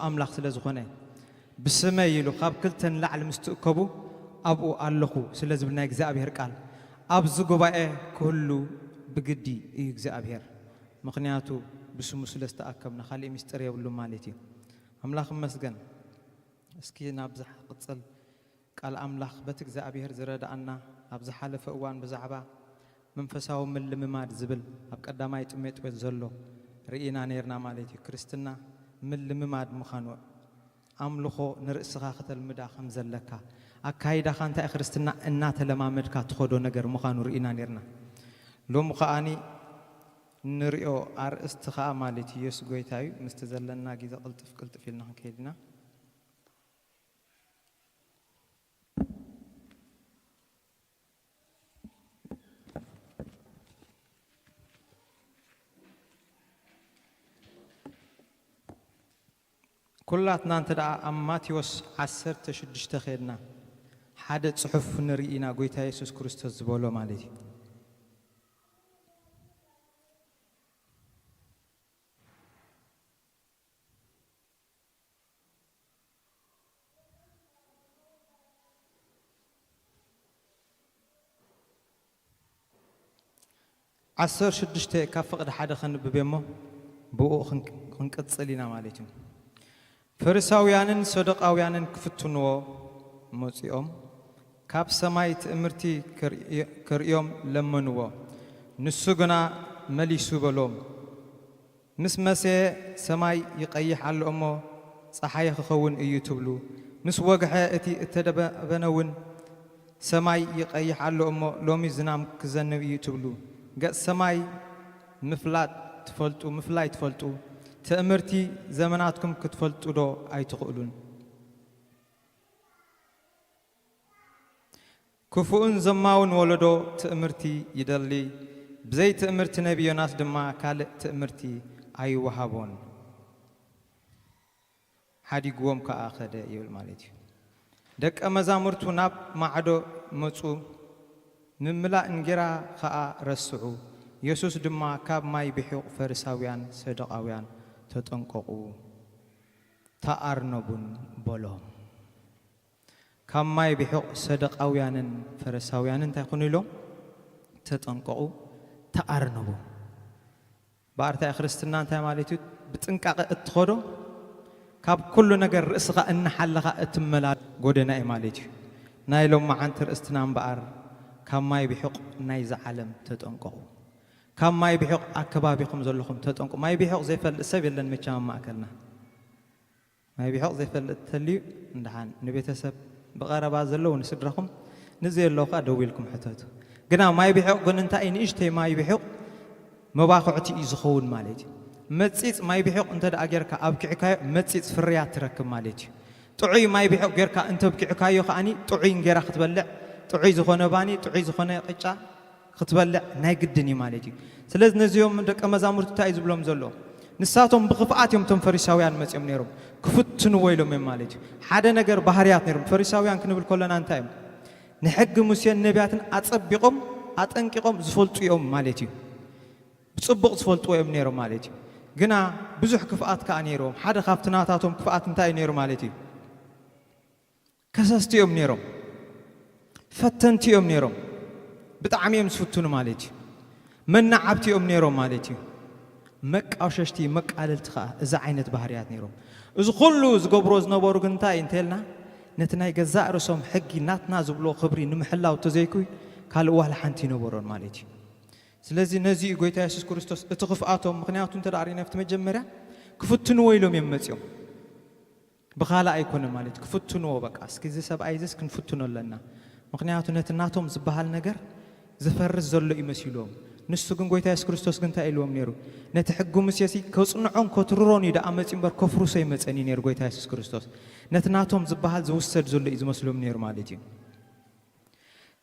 ኣምላኽ ስለ ዝኾነ፣ ብስመይ ኢሉ ካብ ክልተ ንላዕሊ ምስ ትእከቡ ኣብኡ ኣለኹ ስለ ዝብል ናይ እግዚኣብሔር ቃል፣ ኣብዚ ጉባኤ ክህሉ ብግዲ እዩ እግዚኣብሔር። ምኽንያቱ ብስሙ ስለ ዝተኣከብና፣ ካሊእ ምስጢር የብሉን ማለት እዩ። ኣምላኽ ይመስገን። እስኪ ናብ ዝቕጽል ቃል ኣምላኽ በቲ እግዚኣብሔር ዝረድኣና፣ ኣብ ዝሓለፈ እዋን ብዛዕባ መንፈሳዊ ምልምማድ ዝብል ኣብ ቀዳማይ ጢሞቴዎስ ዘሎ ርኢና ነይርና ማለት እዩ። ክርስትና ምልምማድ ምዃኑ፣ ኣምልኾ ንርእስኻ ከተልምዳ ከም ዘለካ፣ ኣካይዳኻ እንታይ ክርስትና እናተለማመድካ ትኸዶ ነገር ምዃኑ ርኢና ነይርና። ሎሚ ከኣኒ ንሪኦ ኣርእስቲ ኸኣ ማለት እዩ፣ የሱስ ጎይታ እዩ። ምስቲ ዘለና ግዜ ቅልጥፍ ቅልጥፍ ኢልና ክንከይድ ኢና። ኩላትና እንተ ደኣ ኣብ ማቴዎስ ዓሰርተ ሽዱሽተ ኸድና፣ ሓደ ጽሑፍ ንርኢ ኢና፣ ጎይታ የሱስ ክርስቶስ ዝበሎ ማለት እዩ። ዓሰርተ ሽዱሽተ ካብ ፍቕዲ ሓደ ኸንብብ እሞ ብኡ ኽን-፣ ኽንቅጽል ኢና ማለት እዩ። ፈሪሳውያንን ሰዱቃውያንን ክፍትንዎ መጺኦም፣ ካብ ሰማይ ትእምርቲ ከርእዮ-፣ ከርእዮም ለመንዎ። ንሱ ግና መሊሱ በሎም፣ ምስ መሰየ ሰማይ ይቐይሕ ኣሎ እሞ ጸሓይ ክኸውን እዩ ትብሉ፣ ምስ ወግሐ እቲ እተደበነ እውን ሰማይ ይቐይሕ ኣሎ እሞ ሎሚ ዝናም ክዘንብ እዩ ትብሉ። ገጽ ሰማይ ምፍላጥ ትፈልጡ፣ ምፍላይ ትፈልጡ፣ ትእምርቲ ዘመናትኩም ክትፈልጡ ዶ ኣይትኽእሉን? ክፉእን ዘማውን ወለዶ ትእምርቲ ይደሊ፣ ብዘይ ትእምርቲ ነቢ ዮናስ ድማ ካልእ ትእምርቲ ኣይወሃቦን። ሓዲግዎም ከኣ ኸደ ይብል ማለት እዩ። ደቀ መዛሙርቱ ናብ ማዕዶ መጹ፣ ምምላእ እንጌራ ኸኣ ረስዑ። የሱስ ድማ፣ ካብ ማይ ብሑቕ ፈሪሳውያን ሰዱቃውያን ተጠንቀቑ፣ ተኣርነቡን በሎም። ካብ ማይ ብሑቕ ሰዱቃውያንን ፈሪሳውያንን እንታይ ኩኑ ኢሎም? ተጠንቀቑ፣ ተኣርነቡ። ብኣርታይ ክርስትና እንታይ ማለት እዩ? ብጥንቃቐ እትኸዶ፣ ካብ ኩሉ ነገር ርእስኻ እናሓለኻ እትመላ ጎደና እዩ ማለት እዩ። ናይ ሎማዓንቲ ርእስትና እምበኣር፣ ካብ ማይ ብሑቕ ናይዛ ዓለም ተጠንቀቑ። ካብ ማይ ብሑቕ ኣከባቢኹም ዘለኹም ተጠንቀቑ። ማይ ብሑቕ ዘይፈልጥ ሰብ የለን መቸም ኣብ ማእከልና። ማይ ብሑቕ ዘይፈልጥ እንተልዩ፣ እንደሓን ንቤተሰብ ብቐረባ ዘለዉ ንስድራኹም፣ ንዘየለዉ ከኣ ደዊልኩም ሕተቱ። ግና ማይ ብሑቕ ግን እንታይ እዩ? ንእሽተይ ማይ ብሑቕ መባኹዕቲ እዩ ዝኸውን ማለት እዩ። መጺጽ ማይ ብሑቕ እንተ ደኣ ጌርካ ኣብኪዕካዮ፣ መጺጽ ፍርያት ትረክብ ማለት እዩ። ጥዑይ ማይ ብሑቕ ጌርካ እንተ ኣብኪዕካዮ ከኣኒ፣ ጥዑይ እንጌራ ክትበልዕ፣ ጥዑይ ዝኾነ ባኒ፣ ጥዑይ ዝኾነ ቅጫ፣ ክትበልዕ ናይ ግድን እዩ ማለት እዩ። ስለዚ ነዚኦም ደቀ መዛሙርቲ እንታይ እዩ ዝብሎም ዘሎ? ንሳቶም ብኽፍኣት እዮም እቶም ፈሪሳውያን መጺኦም ነይሮም። ክፍትንዎ ኢሎም እዮም ማለት እዩ። ሓደ ነገር ባህርያት ነይሮም። ፈሪሳውያን ክንብል ከለና እንታይ እዮም? ንሕጊ ሙሴን ነቢያትን ኣጸቢቖም፣ ኣጠንቂቖም ዝፈልጡ እዮም ማለት እዩ። ብጽቡቕ ዝፈልጥዎ እዮም ነይሮም ማለት እዩ። ግና ብዙሕ ክፍኣት ከኣ ነይርዎም። ሓደ ካብቲ ናታቶም ክፍኣት እንታይ እዩ ነይሩ ማለት እዩ? ከሰስቲ እዮም ነይሮም። ፈተንቲ እዮም ነይሮም። ብጣዕሚ እዮም ዝፍትኑ ማለት እዩ። መናዓብቲ እዮም ነይሮም ማለት እዩ። መቃሸሽቲ፣ መቃለልቲ ከኣ እዚ ዓይነት ባህርያት ነይሮም። እዚ ኩሉ ዝገብሮ ዝነበሩ ግን እንታይ እዩ እንተልና፣ ነቲ ናይ ገዛእ ርእሶም ሕጊ ናትና ዝብሎ ክብሪ ንምሕላው ተዘይኩ ካልእ ዋላ ሓንቲ ይነበሮን ማለት እዩ። ስለዚ ነዚ እዩ ጎይታ የሱስ ክርስቶስ እቲ ክፍኣቶም፣ ምኽንያቱ እንተ ደኣ ርኢና ኣብቲ መጀመርያ ክፍትንዎ ኢሎም እዮም መጺኦም። ብኻልእ ኣይኮነ ማለት እዩ። ክፍትንዎ በቃ፣ እስኪ እዚ ሰብኣይ እዚስ ክንፍትኖ ኣለና። ምኽንያቱ ነቲ ናቶም ዝበሃል ነገር ዝፈርስ ዘሎ እዩ መሲልዎም። ንሱ ግን ጎይታ የሱስ ክርስቶስ ግን እንታይ ኢልዎም ነይሩ? ነቲ ሕጊ ሙሴሲ ከጽንዖን ከትርሮን እዩ ደኣ መጺኡ እምበር ከፍርሶ ኣይመጸን እዩ ነይሩ ጎይታ የሱስ ክርስቶስ። ነቲ ናቶም ዝበሃል ዝውሰድ ዘሎ እዩ ዝመስሎም ነይሩ ማለት እዩ።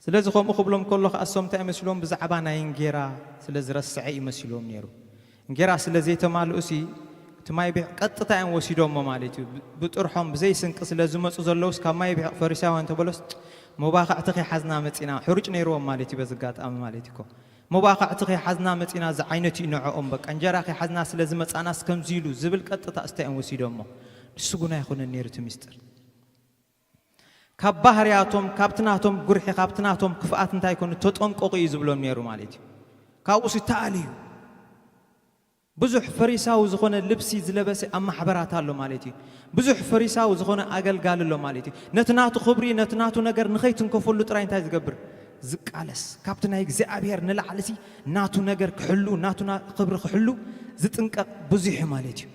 ስለዚ ከምኡ ክብሎም ከሎ ከኣ እሶም እንታይ ይመስልዎም? ብዛዕባ ናይ እንጌራ ስለ ዝረስዐ እዩ መሲልዎም ነይሩ። እንጌራ ስለ ዘይተማልኡሲ እቲ ማይ ብሕቕ ቀጥታ እዮም ወሲዶሞ ማለት እዩ። ብ-፣ ብጥርሖም ብዘይ ስንቂ ስለ ዝመጹ ዘለውስ ካብ ማይ ብሕቕ ፈሪሳውያን ተበሎስ መባኽዕቲ ከይሓዝና መጺና፣ ሕሩጭ ነይርዎም ማለት እዩ በዚ ኣጋጣሚ ማለት እዩ እኮ። መባኽዕቲ ከይሓዝና መጺና ዝዓይነቱ እዩ ንዕኦም፣ በቃ እንጀራ ከይሓዝና ስለ ዝመጻናስ ከምዚ ኢሉ ዝብል ቀጥታ እስታ እዮም ወሲዶሞ። ንሱ ግና ኣይኮነን ነይሩ እቲ ምስጢር። ካብ ባህርያቶም፣ ካብቲ ናቶም ጉርሒ፣ ካብቲ ናቶም ክፍኣት እንታይ ኮኑ ተጠንቀቑ እዩ ዝብሎም ነይሩ ማለት እዩ። ካብኡ ሲተኣል እዩ። ብዙሕ ፈሪሳዊ ዝኾነ ልብሲ ዝለበሰ ኣብ ማሕበራት ኣሎ ማለት እዩ። ብዙሕ ፈሪሳዊ ዝኾነ ኣገልጋሊ ኣሎ ማለት እዩ። ነቲ ናቱ ክብሪ፣ ነቲ ናቱ ነገር ንኸይትንከፈሉ ጥራይ እንታይ ዝገብር? ዝቃለስ። ካብቲ ናይ እግዚኣብሔር ንላዕሊ ሲ ናቱ ነገር ክሕሉ፣ ናቱ ና-፣ ክብሪ ክሕሉ ዝጥንቀቕ ብዙሕ እዩ ማለት እዩ።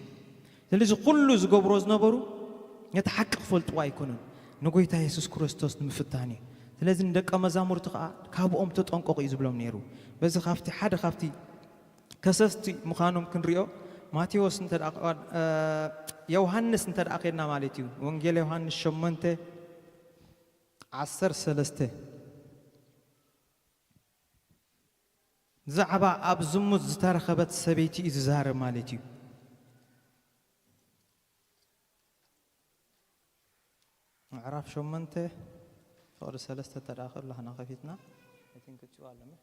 ስለዚ ኩሉ ዝገብሮ ዝነበሩ ነቲ ሓቂ ክፈልጥዎ ኣይኮኑን፣ ንጎይታ የሱስ ክርስቶስ ንምፍታን እዩ። ስለዚ ንደቀ መዛሙርቲ ከኣ ካብኦም ተጠንቀቑ እዩ ዝብሎም ነይሩ። በዚ ካብቲ ሓደ ካብቲ ከሰስቲ ምዃኖም ክንሪኦ ማቴዎስ እንተ ደኣ፣ እ፣ ዮሃንስ እንተ ደኣ ኬድና ማለት እዩ። ወንጌል ዮሃንስ ሸሞንተ ዓሰርተ ሰለስተ ብዛዕባ ኣብ ዝሙት ዝተረኸበት ሰበይቲ እዩ ዝዛረብ ማለት እዩ። ምዕራፍ ሸሞንተ ፍቕዲ ሰለስተ እንተ ደኣ ከላህና ከፊትና፣ እቲ እንክትፅኡ ኣለና።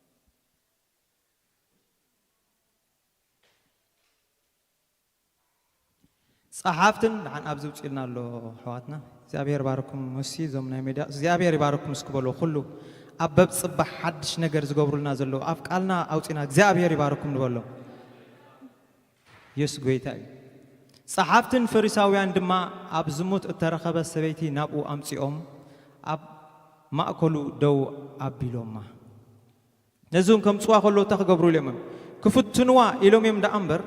ጸሓፍትን ደሓን ኣብዚ ውጽእ ኢልና ኣሎ ኣሕዋትና። እግዚኣብሔር ይባርኩም። መሲ እዞም ናይ ሜድያ እግዚኣብሔር ይባርኩም እስኪ በሎ። ኩሉ ኣብ በብ ጽባሕ ሓድሽ ነገር ዝገብሩልና ዘለዉ ኣብ ቃልና ኣውጺና እግዚኣብሔር ይባርኩም ንበሎ። የሱስ ጎይታ እዩ። ጸሓፍትን ፈሪሳውያን ድማ ኣብ ዝሙት እተረኸበት ሰበይቲ ናብኡ ኣምጺኦም ኣብ ማእከሉ ደው ኣቢሎማ። ነዚ እውን ከምጽዋ ከለዉ እንታይ ክገብሩ ኢሎም እዮም? ክፍትንዋ ኢሎም እዮም ደኣ እምበር፣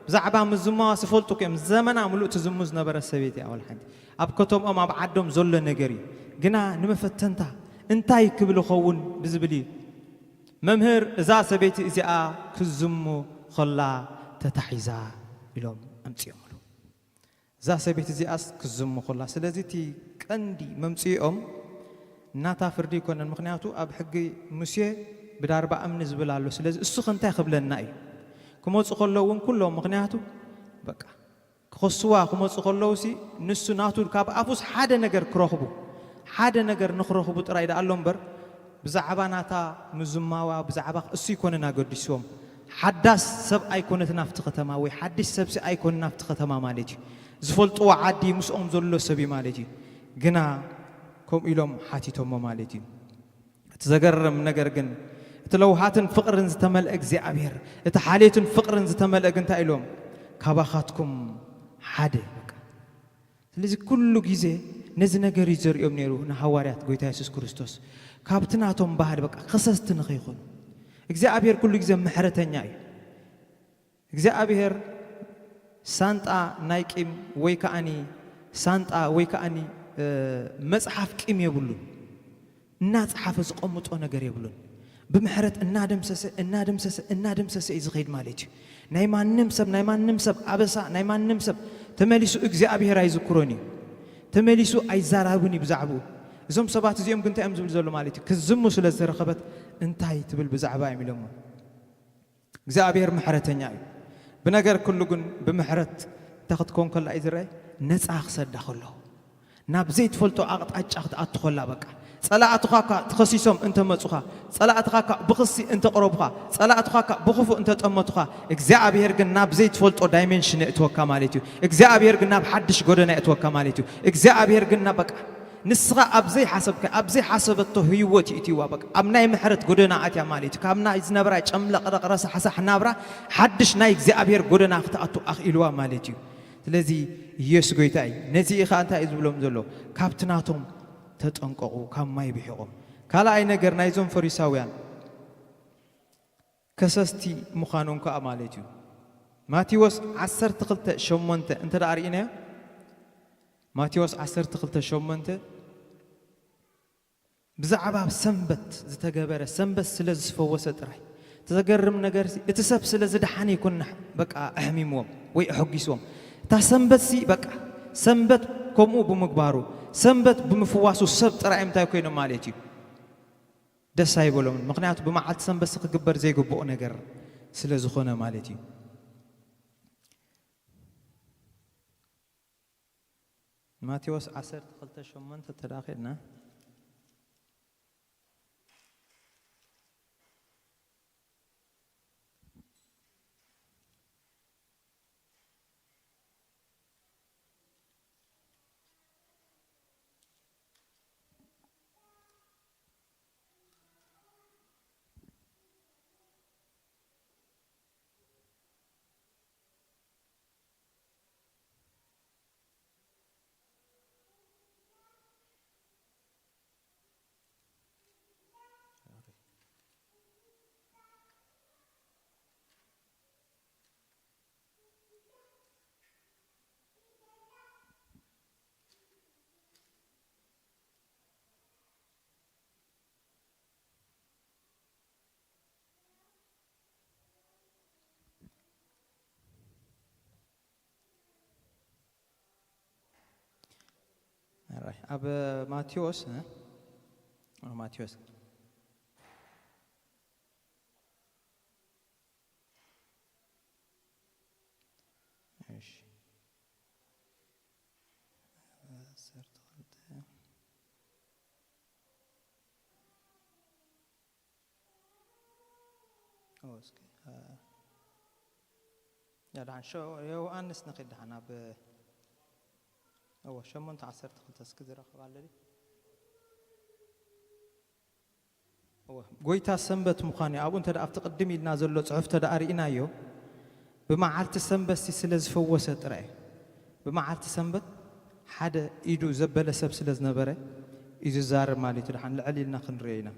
ብዛዕባ ምዝማዋ ዝፈልጡ እኮ እዮም። ዘመና ምሉእ ትዝሙ ዝነበረት ሰበይቲ እያ፣ ወላ ሓንቲ። ኣብ ከተምኦም፣ ኣብ ዓዶም ዘሎ ነገር እዩ። ግና ንመፈተንታ እንታይ ክብል ይኸውን ብዝብል እዩ። መምህር፣ እዛ ሰበይቲ እዚኣ ክዝሙ ከላ ተታሒዛ ኢሎም ኣምጺኦምሉ። እዛ ሰበይቲ እዚኣስ ክዝሙ ከላ። ስለዚ እቲ ቀንዲ መምጽኢኦም ናታ ፍርዲ ኣይኮነን። ምኽንያቱ ኣብ ሕጊ ሙሴ ብዳርባ እምኒ ዝብል ኣሎ። ስለዚ እሱ ከ እንታይ ክብለና እዩ? ክመጹ ከለዉ እውን ኩሎም፣ ምኽንያቱ በቃ ክኸስዋ ክመጹ ከለዉ ሲ ንሱ ናቱ ካብ ኣፉስ ሓደ ነገር ክረኽቡ፣ ሓደ ነገር ንኽረኽቡ ጥራይ ደኣ ኣሎ እምበር ብዛዕባ ናታ ምዝማዋ፣ ብዛዕባ እሱ ኣይኮነን ኣገዲስዎም። ሓዳስ ሰብ ኣይኮነትን ኣብቲ ከተማ፣ ወይ ሓድሽ ሰብሲ ኣይኮነን ኣብቲ ከተማ ማለት እዩ። ዝፈልጥዎ ዓዲ ምስኦም ዘሎ ሰብ እዩ ማለት እዩ። ግና ከምኡ ኢሎም ሓቲቶሞ ማለት እዩ። እቲ ዘገርም ነገር ግን፣ እቲ ለውሃትን ፍቕርን ዝተመልአ እግዚኣብሔር፣ እቲ ሓልዮትን ፍቕርን ዝተመልአ ግን እንታይ ኢሎም? ካባኻትኩም ሓደ። በቃ። ስለዚ ኩሉ ግዜ ነዚ ነገር እዩ ዘርእዮም ነይሩ ንሃዋርያት ጎይታ የሱስ ክርስቶስ። ካብቲ ናቶም ባህሪ በቃ ከሰስቲ ንኸይኾኑ። እግዚኣብሔር ኩሉ ግዜ ምሕረተኛ እዩ። እግዚኣብሔር ሳንጣ ናይ ቂም ወይ ከኣኒ ሳንጣ ወይ ከኣኒ፣ እ፣ መጽሓፍ ቂም የብሉን። እናጸሓፈ ዝቐምጦ ነገር የብሉን። ብምሕረት እናደምሰሰ፣ እናደምሰሰ፣ እናደምሰሰ እዩ ዝኸይድ ማለት እዩ። ናይ ማንም ሰብ፣ ናይ ማንም ሰብ ኣበሳ፣ ናይ ማንም ሰብ ተመሊሱ እግዚኣብሔር ኣይዝክሮን እዩ። ተመሊሱ ኣይዛራብን እዩ ብዛዕባኡ። እዞም ሰባት እዚኦም ግን እንታይ እዮም ዝብል ዘሎ ማለት እዩ? ክዝሙ ስለ ዝተረኸበት እንታይ ትብል ብዛዕባ እዮም ኢሎሞ። እግዚኣብሔር ምሕረተኛ እዩ። ብነገር ኩሉ ግን ብምሕረት እንታይ ክትከውን ከላ እዩ ዝረአ? ነጻ ክሰዳ ከሎ። ናብ ዘይትፈልጦ ኣቕጣጫ ክትኣቱ ከላ በቃ። ጸላእትኻ እኳ ተኸሲሶም እንተመጹኻ፣ ጸላእትኻ እኳ ብኽሲ እንተቕረቡኻ፣ ጸላእትኻ እኳ ብኽፉእ እንተጠመቱኻ፣ እግዚኣብሔር ግን ናብ ዘይትፈልጦ ዳይሜንሽን የእትወካ ማለት እዩ። እግዚኣብሔር ግን ናብ ሓድሽ ጎደና የእትወካ ማለት እዩ። እግዚኣብሔር ግን ናብ በቃ ንስኻ ኣብ ዘይሓሰብካ፣ ኣብ ዘይሓሰበቶ ህይወት ይእትይዋ። በቃ ኣብ ናይ ምሕረት ጎደና ኣትያ ማለት እዩ። ካብ ናይ ዝነበራ ጨምለቕለቕ ረሳሕሳሕ ናብራ ሓድሽ ናይ እግዚኣብሔር ጎደና ክትኣቱ ኣኽኢልዋ ማለት እዩ። ስለዚ ኢየሱስ ጎይታ እዩ። ነዚ ኢኻ እንታይ እዩ ዝብሎም ዘሎ? ካብቲ ናቶም ተጠንቀቑ፣ ካብ ማይ ብሒቖም። ካልኣይ ነገር ናይዞም ፈሪሳውያን ከሰስቲ ምዃኖም ከኣ ማለት እዩ። ማቴዎስ ዓሰርተ ክልተ ሸሞንተ እንተ ደኣ ርኢናዮ፣ ማቴዎስ ዓሰርተ ክልተ ሸሞንተ ብዛዕባ ሰንበት ዝተገበረ፣ ሰንበት ስለ ዝፈወሰ ጥራይ። እቲ ዘገርም ነገር ሲ፣ እቲ ሰብ ስለ ዝደሓነ ይኮን በቃ ኣሕሚምዎም ወይ ኣሐጒስዎም። እታ ሰንበት ሲ በቃ ሰንበት ከምኡ ብምግባሩ፣ ሰንበት ብምፍዋሱ ሰብ ጥራይ እንታይ ኮይኖም ማለት እዩ? ደስ ኣይበሎምን። ምኽንያቱ ብመዓልቲ ሰንበት ሲ ክግበር ዘይግብኦ ነገር ስለ ዝኾነ ማለት እዩ። ማቴዎስ ዓሰርተ ክልተ ሸሞንተ ተዳኺልና። ኣብ ማቴዎስ እ? ኣብ ማቴዎስ እሺ። ዓሰርተ ክልተ። ኦ፣ እስኪ፣ እ፣ ያ ደሓን ሸ-፣ ዮሃንስ ንኺድ ደሓን ኣብ፣ እወ፣ ሸሞንተ ዓሰርተ ክልተ እስኪ ዝረኽብ ኣሎ ድዩ? እወ፣ ጎይታ ሰንበት ምዃኑ እዩ። ኣብኡ እንተ ደኣ ኣብቲ ቅድም ኢልና ዘሎ ጽሑፍ እንተ ደኣ ርኢናዮ፣ ብመዓልቲ ሰንበትሲ ስለ ዝፈወሰ ጥራይ እዩ። ብመዓልቲ ሰንበት ሓደ ኢዱ ዘበለ ሰብ ስለ ዝነበረ እዩ ዝዛረብ ማለት እዩ። ደሓን ልዕል ኢልና ክንርእዮ ኢና።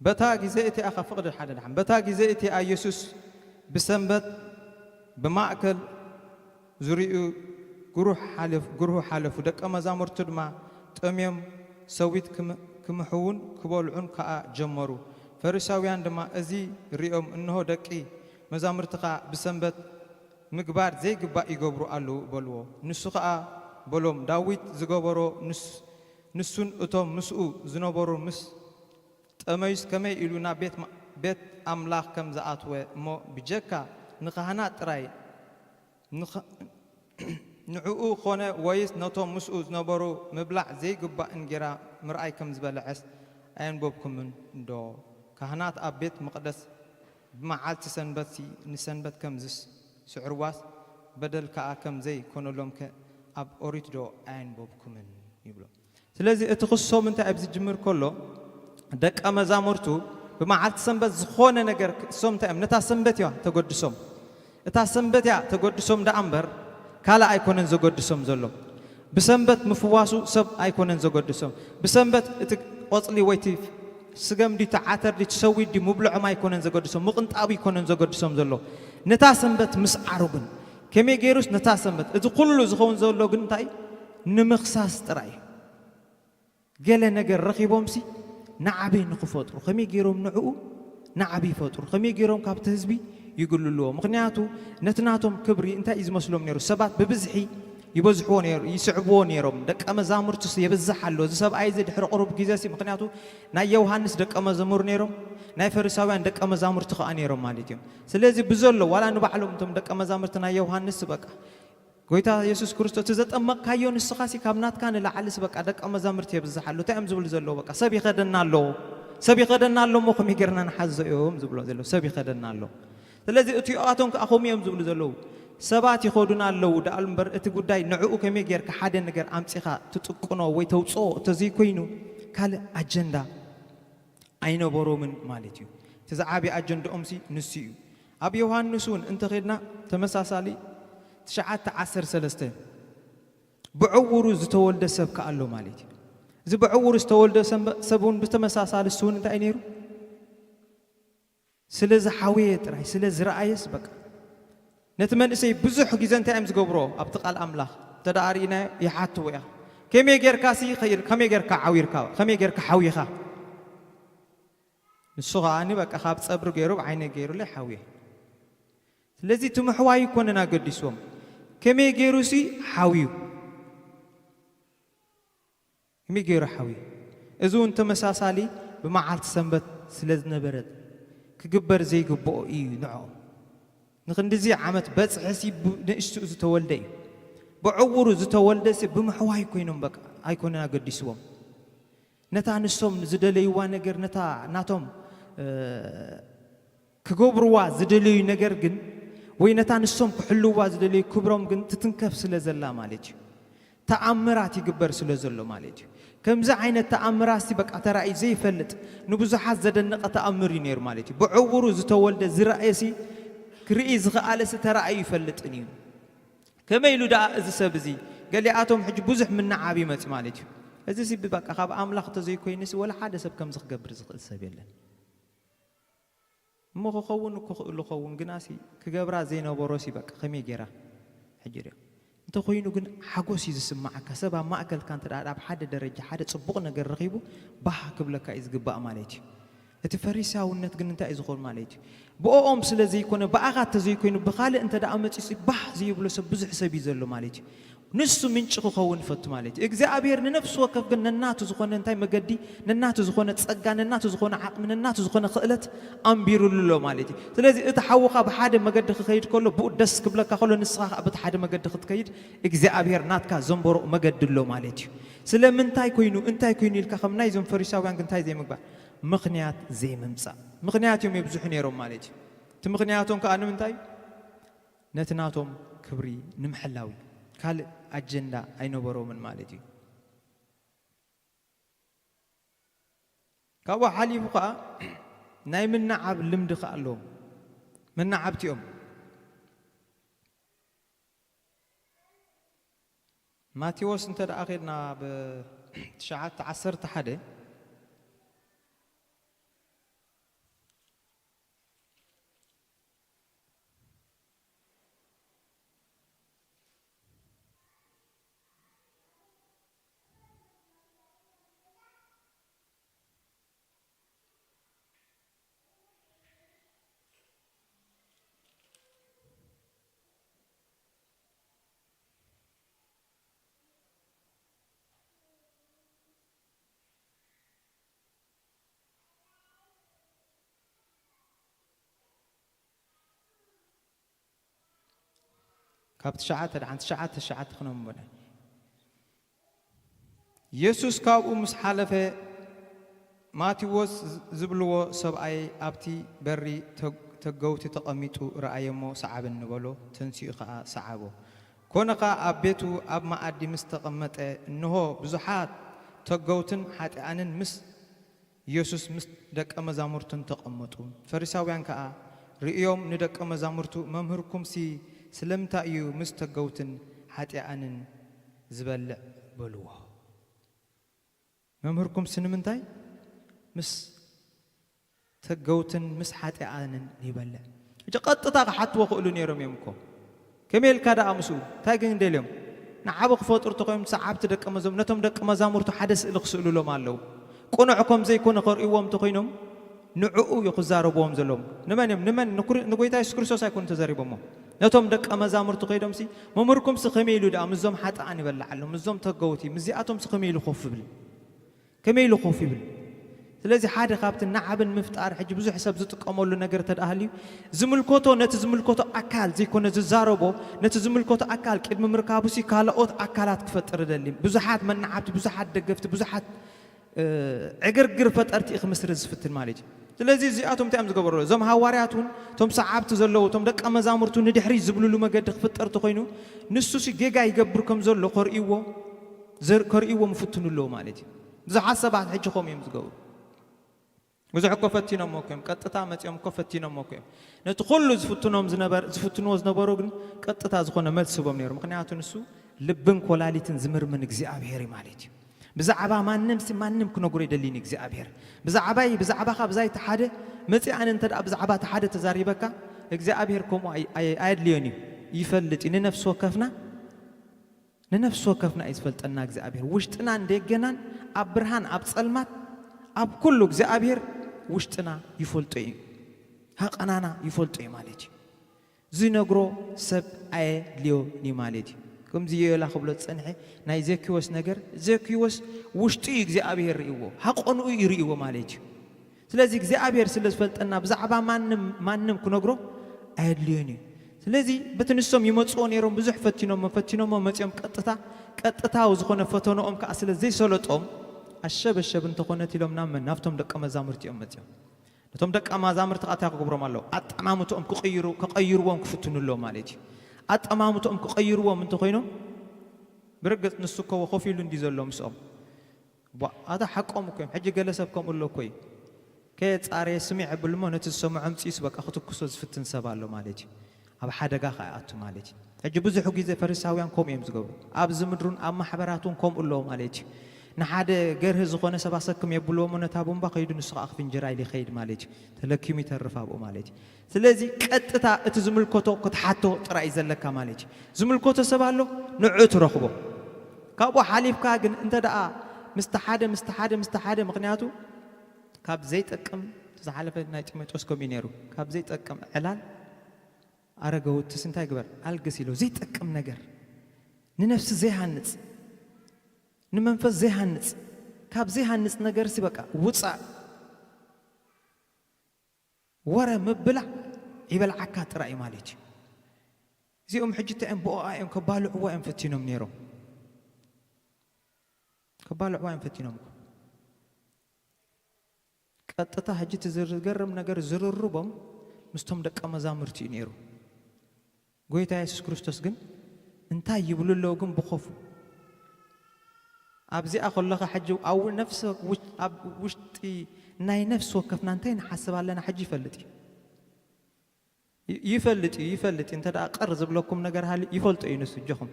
በታ ግዜ እቲኣ፣ ካብ ፍቕዲ ሓደ ደሓን፣ በታ ግዜ እቲኣ ኢየሱስ ብሰንበት ብማእከል ዙርያኡ ግሩህ ሓለፍ-፣ ግሩህ ሓለፉ። ደቀ መዛሙርቱ ድማ ጠምዮም ሰዊት ክም-፣ ክምሕዉን ክበልዑን ከኣ ጀመሩ። ፈሪሳውያን ድማ እዚ ሪኦም፣ "እንሆ ደቂ መዛሙርትኻ ብሰንበት ምግባር ዘይግባእ ይገብሩ ኣለዉ" በልዎ። ንሱ ኸኣ በሎም፣ "ዳዊት ዝገበሮ ንስ-፣ ንሱን እቶም ምስኡ ዝነበሩ ምስ ጠመዩስ ከመይ ኢሉ ናብ ቤት ማ-፣ ቤት ኣምላኽ ከም ዝኣትወ እሞ ብጀካ ንኻህናት ጥራይ ንኸ-፣ ንዕኡ ኾነ ወይስ ነቶም ምስኡ ዝነበሩ ምብላዕ ዘይግባእ እንጌራ ምርኣይ ከም ዝበልዐስ ኣየንበብኩምን ዶ? ካህናት ኣብ ቤት መቕደስ ብመዓልቲ ሰንበትሲ ንሰንበት ከም ዝስ-፣ ስዕርዋስ በደል ከኣ ከም ዘይኮነሎምከ ኣብ ኦሪት ዶ ኣየንበብኩምን?" ይብሎ። ስለዚ እቲ ክሶም እንታይ ኣብ ዝጅምር ከሎ፣ ደቀ መዛሙርቱ ብመዓልቲ ሰንበት ዝኾነ ነገር ክሶም እንታይ እዮም? ነታ ሰንበት እያ ተገድሶም። እታ ሰንበት እያ ተገድሶም ደኣ እምበር ካልእ ኣይኮነን ዘገድሶም ዘሎ። ብሰንበት ምፍዋሱ ሰብ ኣይኮነን ዘገድሶም። ብሰንበት እቲ ቆጽሊ ወይ እቲ ስገም ድዩ፣ እቲ ዓተር ድዩ፣ እቲ ሰዊት ድዩ፣ ምብልዖም ኣይኮነን ዘገድሶም፣ ምቕንጣቡ ኣይኮነን ዘገድሶም ዘሎ። ነታ ሰንበት ምስዓሩ ግን፣ ከመይ ገይሩስ ነታ ሰንበት፣ እዚ ኩሉ ዝኸውን ዘሎ ግን እንታይ? ንምኽሳስ ጥራይ እዩ። ገለ ነገር ረኺቦምሲ ናዕቢ ንኽፈጥሩ፣ ከመይ ገይሮም ንዕኡ ናዕቢ ይፈጥሩ፣ ከመይ ገይሮም ካብቲ ህዝቢ ይግልልዎ። ምኽንያቱ ነቲ ናቶም ክብሪ እንታይ እዩ ዝመስሎም ነይሩ? ሰባት ብብዝሒ ይበዝሕዎ ነይሩ፣ ይስዕብዎ ነይሮም። ደቀ መዛሙርቱስ የብዝሕ ኣሎ፣ እዚ ሰብኣይ እዚ ድሕሪ ቁሩብ ግዜሲ፣ ምኽንያቱ ናይ ዮሃንስ ደቀ መዛሙር ነይሮም፣ ናይ ፈሪሳውያን ደቀ መዛሙርቲ ከኣ ነይሮም ማለት እዮም። ስለዚ ብዘሎ፣ ዋላ ንባዕሎም እቶም ደቀ መዛሙርቲ ናይ ዮሃንስ በቃ፣ ጎይታ የሱስ ክርስቶስ፣ "እቲ ዘጠመቕካዮ ንስኻሲ ካብ ናትካ ንላዕሊስ በቃ ደቀ መዛሙርቲ የብዝሕ ኣሎ። እንታይ እዮም ዝብሉ ዘለዉ? በቃ ሰብ ይኸደና ኣሎ፣ ሰብ ይኸደና ኣሎ፣ እሞ ከመይ ጌርና ንሓዞ?" እዮም ዝብሎ ዘለዉ። ሰብ ይኸደና ኣሎ። ስለዚ እቲኦኣቶም ከኣ ከምኡ እዮም ዝብሉ ዘለዉ። ሰባት ይኸዱና ኣለዉ ደኣ እምበር፣ እቲ ጉዳይ ንዕኡ ከመይ ጌርካ ሓደ ነገር ኣምጺኻ ትጥቅኖ ወይ ተውጽኦ እንተዘይኮይኑ፣ ካልእ ኣጀንዳ ኣይነበሮምን ማለት እዩ። እቲ ዝዓቢ ኣጀንዳኦምሲ ንሱ እዩ። ኣብ ዮሃንስ እውን እንተኸድና ተመሳሳሊ ትሽዓተ ዓሰርተ ሰለስተ፣ ብዕውሩ ዝተወልደ ሰብ ከኣ ኣሎ ማለት እዩ። እዚ ብዕውሩ ዝተወልደ ሰብ፣ ሰብ እውን ብተመሳሳሊ እሱ እውን እንታይ ነይሩ? ስለ ዝሓወየ ጥራይ፣ ስለ ዝረኣየስ በቃ። ነቲ መንእሰይ ብዙሕ ግዜ እንታይ እዮም ዝገብሮ? ኣብቲ ቃል ኣምላኽ እንተ ደኣ ርኢናዮ፣ ይሓትዎ ኢኻ። ከመይ ጌርካ ሲ ኸይር-፣ ከመይ ጌርካ ዓዊርካ? ከመይ ጌርካ ሓዊኻ? ንሱ ኸኣ በቃ ካብ ጸብሪ ገይሩ፣ ብዓይነ ገይሩለይ ሓውየ። ስለዚ እቲ ምሕዋይ ኣይኮነን ኣገዲስዎም። ከመይ ገይሩ ሲ ሓውዩ? ከመይ ገይሩ ሓውዩ? እዚ እውን ተመሳሳሊ ብመዓልቲ ሰንበት ስለ ዝነበረት ክግበር ዘይግብኦ እዩ ንዕኦም። ንኽንድዚ ዓመት በጽሐ ሲ ብ-፣ ንእሽቱ ዝተወልደ እዩ። ብዕውሩ ዝተወልደ ሲ ብምሕዋይ ኮይኖም በቃ ኣይኮነን ኣገዲስዎም። ነታ ንሶም ዝደለይዋ ነገር፣ ነታ ናቶም፣ እ፣ ክገብርዋ ዝደለዩ ነገር ግን፣ ወይ ነታ ንሶም ክሕልውዋ ዝደለዩ ክብሮም ግን ትትንከፍ ስለ ዘላ ማለት እዩ። ተኣምራት ይግበር ስለ ዘሎ ማለት እዩ። ከምዚ ዓይነት ተኣምራት ሲ በቃ ተራእዩ ዘይፈልጥ፣ ንብዙሓት ዘደነቐ ተኣምር እዩ ነይሩ ማለት እዩ። ብዕውሩ ዝተወልደ ዝረኣየ ሲ፣ ክርኢ ዝኸኣለ ሲ ተራእዩ ይፈልጥን እዩ። ከመይ ኢሉ ደኣ እዚ ሰብ እዚ? ገሊኣቶም ሕጂ ብዙሕ ምንዓብ ይመጽእ ማለት እዩ። እዚ ሲ በቃ ካብ ኣምላኽ እንተዘይኮይኑ ሲ ወላ ሓደ ሰብ ከምዚ ክገብር ዝኽእል ሰብ የለን። እሞ ክኸውን እኮ ክእሉ ኸውን፣ ግና ሲ ክገብራ ዘይነበሮ ሲ በቃ ከመይ ጌራ? ሕጂ ርኦ። እንተኾይኑ ግን ሓጎስ እዩ ዝስምዓካ። ሰብ ኣብ ማእከልካ እንተ ደኣ ኣብ ሓደ ደረጃ ሓደ ጽቡቕ ነገር ረኺቡ ባህ ክብለካ እዩ ዝግባእ ማለት እዩ። እቲ ፈሪሳውነት ግን እንታይ እዩ ዝኾን ማለት እዩ? ብኦኦም ስለ ዘይኮነ፣ ብኣኻ እንተዘይኮይኑ፣ ብኻልእ እንተ ደኣ መጺሱ፣ ባህ ዘይብሎ ሰብ ብዙሕ ሰብ እዩ ዘሎ ማለት እዩ። ንሱ ምንጪ ክኸውን ይፈቱ ማለት እዩ። እግዚኣብሔር ንነፍሲ ወከፍ ግን ነናቱ ዝኾነ እንታይ መገዲ፣ ነናቱ ዝኾነ ጸጋ፣ ነናቱ ዝኾነ ዓቕሚ፣ ነናቱ ዝኾነ ክእለት ኣንቢሩሉ ኣሎ ማለት እዩ። ስለዚ እቲ ሓውኻ ብሓደ መገዲ ክኸይድ ከሎ፣ ብኡ ደስ ክብለካ ከሎ፣ ንስኻ ከኣ በቲ ሓደ መገዲ ክትከይድ እግዚኣብሔር ናትካ ዘንበሮ መገዲ ኣሎ ማለት እዩ። ስለምንታይ ኮይኑ፣ እንታይ ኮይኑ ኢልካ ከም ናይዞም ፈሪሳውያን ግን እንታይ ዘይምግባር? ምኽንያት ዘይምምጻእ። ምኽንያት እዮም የብዝሑ ነይሮም ማለት እዩ። እቲ ምኽንያቶም ከኣ ንምንታይ? ነቲ ናቶም ክብሪ ንምሕላው እዩ። ካልእ ኣጀንዳ ኣይነበሮምን ማለት እዩ። ካብኡ ሓሊፉ ከኣ ናይ ምንዓብ ልምዲ ከኣ ኣለዎም። መናዓብቲ እዮም። ማቴዎስ እንተ ደኣ ኸድና ብ ትሽዓተ ዓሰርተ ሓደ፣ ካብ ትሽዓተ ደሓን ትሽዓተ ትሽዓተ ክነንብቦ። የሱስ ካብኡ ምስ ሓለፈ፣ ማቴዎስ ዝብልዎ ሰብኣይ ኣብቲ በሪ ተግ-፣ ተገውቲ ተቐሚጡ ረኣየ እሞ፣ ሰዓበኒ በሎ። ተንሲኡ ኸኣ ሰዓቦ። ኮነ ኸኣ ኣብ ቤቱ ኣብ መኣዲ ምስ ተቐመጠ፣ እንሆ፣ ብዙሓት ተገውትን ሓጢኣንን ምስ የሱስ ምስ ደቀ መዛሙርቱን ተቐመጡ። ፈሪሳውያን ከኣ ርእዮም ንደቀ መዛሙርቱ፣ "መምህርኩምሲ ስለምንታይ እዩ ምስ ተገውትን ሓጢኣንን ዝበልዕ?" በልዎ። መምህርኩምሲ ንምንታይ ምስ ተገውትን ምስ ሓጢኣንን ይበልዕ? ሕጂ ቀጥታ ክሓትዎ ክእሉ ነይሮም እዮም እኮ። ከመይ ኢልካ ደኣ ምስኡ? እንታይ ግን ደልዮም? ንዓቢ ክፈጥሩ እንተኾይኖም፣ ሰዓብቲ ደቀ መዛሙርቱ፣ ነቶም ደቀ መዛሙርቱ ሓደ ስእሊ ክስእሉሎም ኣለዉ። ቅኑዕ ከም ዘይኮነ ከርእይዎም እንተኾይኖም፣ ንዕኡ እዩ ክዛረብዎም ዘለዎም። ንመን እዮም? ንመን? ንክሪ-፣ ንጎይታ የሱስ ክርስቶስ ኣይኮኑን ተዛሪቦሞ። ነቶም ደቀ መዛሙርቱ ከይዶምሲ፣ "መምህርኩምሲ ከመይ ኢሉ ደኣ ምስዞም ሓጥኣን ይበልዕ ኣሎ? ምስዞም ተገውቲ፣ ምስዚኣቶምሲ ከመይ ኢሉ ኮፍ ይብል?" ከመይ ኢሉ ኮፍ ይብል? ስለዚ ሓደ ካብቲ ናዕብን ምፍጣር ሕጂ ብዙሕ ሰብ ዝጥቀመሉ ነገር እንተ ደኣ ሃልዩ፣ ዝምልከቶ፣ ነቲ ዝምልከቶ ኣካል ዘይኮነ ዝዛረቦ፣ ነቲ ዝምልከቶ ኣካል ቅድሚ ምርካቡሲ ካልኦት ኣካላት ክፈጥር ይደሊ። ብዙሓት መናዓብቲ፣ ብዙሓት ደገፍቲ፣ ብዙሓት፣ እ፣ ዕግርግር ፈጠርቲ እዩ ክምስርት ዝፍትን ማለት እዩ። ስለዚ እዚኣቶም እንታይ እዮም ዝገበሩ? እዞም ሃዋርያት እውን፣ እቶም ሰዓብቲ ዘለዉ፣ እቶም ደቀ መዛሙርቱ ንድሕሪት ዝብልሉ መገዲ ክፍጠር እንተኾይኑ፣ ንሱሲ ጌጋ ይገብር ከም ዘሎ ከርእይዎ፣ ዘር-፣ ከርእይዎም ይፍትኑ ኣለዉ ማለት እዩ። ብዙሓት ሰባት ሕጂ ከምኡ እዮም ዝገብሩ። ብዙሕ እኮ ፈቲኖሞ እኮ እዮም። ቀጥታ መጺኦም እኮ ፈቲኖሞ እኮ እዮም። ነቲ ኩሉ ዝፍትኖም ዝነበር-፣ ዝፍትንዎ ዝነበሩ ግን ቀጥታ ዝኾነ መልሲ ሂቦም ነይሩ። ምኽንያቱ ንሱ ልብን ኮላሊትን ዝምርምን እግዚኣብሔር እዩ ማለት እዩ። ብዛዕባ ማንም ሲ ማንም ክነግሮ ኣይደልይን እዩ እግዚኣብሔር። ብዛዕባይ፣ ብዛዕባኻ ብዛይ እቲ ሓደ መጺእ ኣነ እንተ ደኣ ብዛዕባ እቲ ሓደ ተዛሪበካ፣ እግዚኣብሔር ከምኡ ኣይ-፣ ኣይ-፣ ኣየድልዮን እዩ። ይፈልጥ እዩ። ንነፍሲ ወከፍና ንነፍሲ ወከፍና እዩ ዝፈልጠና እግዚኣብሔር። ውሽጥናን ደገናን፣ ኣብ ብርሃን፣ ኣብ ጸልማት፣ ኣብ ኩሉ እግዚኣብሔር ውሽጥና ይፈልጦ እዩ። ሃቐናና ይፈልጦ እዩ ማለት እዩ። ዝነግሮ ሰብ ኣየድልዮን እዩ ማለት እዩ። ከምዚ ዮላ ክብሎ ዝጸንሐ ናይ ዘኪዎስ ነገር፣ ዘኪዎስ ውሽጡ እዩ እግዚኣብሔር ርእይዎ፣ ሃቐንኡ እዩ ርእይዎ ማለት እዩ። ስለዚ እግዚኣብሔር ስለ ዝፈልጠና ብዛዕባ ማንም፣ ማንም ክነግሮ ኣየድልዮን እዩ። ስለዚ በቲ ንሶም ይመጽዎ ነይሮም፣ ብዙሕ ፈቲኖሞ፣ ፈቲኖሞ መጺኦም ቀጥታ፣ ቀጥታዊ ዝኾነ ፈተንኦም ከኣ ስለ ዘይሰለጦም፣ ኣሸበሸብ እንተኾነት ኢሎም ናብ መን? ናብቶም ደቀ መዛሙርቲ እዮም መጺኦም። ነቶም ደቀ መዛሙርቲ ከኣ እንታይ ክገብሮም ኣለዎ? ኣጠማምትኦም ክቕይሩ፣ ክቐይርዎም ክፍትኑ ኣለዎም ማለት እዩ። ኣጠማምትኦም ክቐይርዎም እንተኾይኖም፣ ብርግጽ ንሱ እኮ ኮፍ ኢሉ እንድዩ ዘሎ ምስኦም። ቧ-፣ ኣታ ሓቆም እኮ እዮም። ሕጂ ገለ ሰብ ከምኡ ኣሎ እኮ እዩ። ከየጻረየ ስሚዕ የብል እሞ ነቲ ዝሰምዖ ኣምጺኡስ በቃ ክትኩሶ ዝፍትን ሰብ ኣሎ ማለት እዩ። ኣብ ሓደጋ ከኣ ይኣቱ ማለት እዩ። ሕጂ ብዙሕ ግዜ ፈሪሳውያን ከምኡ እዮም ዝገብሩ። ኣብ ዝምድሩን ኣብ ማሕበራት እውን ከምኡ ኣለዉ ማለት እዩ። ንሓደ ገርሂ ዝኾነ ሰብ ኣሰክም የብልዎ እሞ ነታ ቡምባ ከይዱ ንሱ ከኣ ክፍንጅራ ኢሉ ይኸይድ ማለት እዩ። ተለኪሙ ይተርፍ ኣብኡ ማለት እዩ። ስለዚ ቀጥታ እቲ ዝምልከቶ ክትሓቶ ጥራይ እዩ ዘለካ ማለት እዩ። ዝምልከቶ ሰብ ኣሎ፣ ንዕኡ ትረኽቦ። ካብኡ ሓሊፍካ ግን እንተ ደኣ ምስቲ ሓደ፣ ምስቲ ሓደ፣ ምስቲ ሓደ፣ ምኽንያቱ ካብ ዘይጠቅም ዝሓለፈ ናይ ጢሞቴዎስ ከምኡ እዩ ነይሩ። ካብ ዘይጠቅም ዕላል ኣረገውትስ እንታይ ግበር? ኣልግስ ኢሎ። ዘይጠቅም ነገር፣ ንነፍሲ ዘይሃንጽ፣ ንመንፈስ ዘይሃንጽ፣ ካብ ዘይሃንጽ ነገርሲ በቃ ውጻእ። ወረ ምብላዕ ይበልዓካ ጥራይ እዩ ማለት እዩ። እዚኦም ሕጂ እንታይ እዮም? ብኦኣ እዮም ከባልዕዋ እዮም ፈቲኖም ነይሮም። ከባልዕዋ እዮም ፈቲኖም። ቀጥታ ሕጂ እቲ ዝገርም ነገር ዝርርቦም ምስቶም ደቀ መዛሙርቲ እዩ ነይሩ። ጎይታ የሱስ ክርስቶስ ግን እንታይ ይብሉ ኣለዉ ግን ብኾፉ? ኣብዚኣ ከለኻ ሕጂ ኣብ ነፍሲ ውሽ-፣ ኣብ ውሽጢ ናይ ነፍሲ ወከፍና እንታይ ንሓስብ ኣለና ሕጂ ይፈልጥ እዩ። ይ-፣ ይፈልጥ እዩ፣ ይፈልጥ እዩ። እንተ ደኣ ቅር ዝብለኩም ነገር ሃልዩ ይፈልጦ እዩ ንሱ፣ እጆኹም።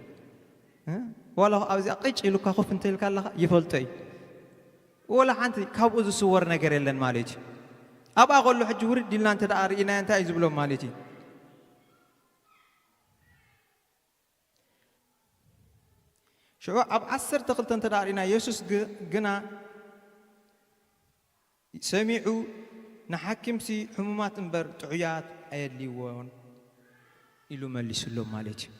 እ? ዋላ ኣብዚኣ ቅጭ ኢሉካ ኮፍ እንተ ኢልካ ኣለኻ ይፈልጦ እዩ። ወላ ሓንቲ ካብኡ ዝስወር ነገር የለን ማለት እዩ። ኣብኣ ከሎ ሕጂ ውርድ ኢልና እንተ ደኣ ርኢናዮ እንታይ እዩ ዝብሎም ማለት እዩ? ሽዑ ኣብ ዓሰርተ ክልተ እንተ ደኣ ርኢና፣ የሱስ ግ-፣ ግና ሰሚዑ፣ "ንሓኪምሲ ሕሙማት እምበር ጥዑያት ኣየድልይዎን" ኢሉ መሊሱሎም ማለት እዩ።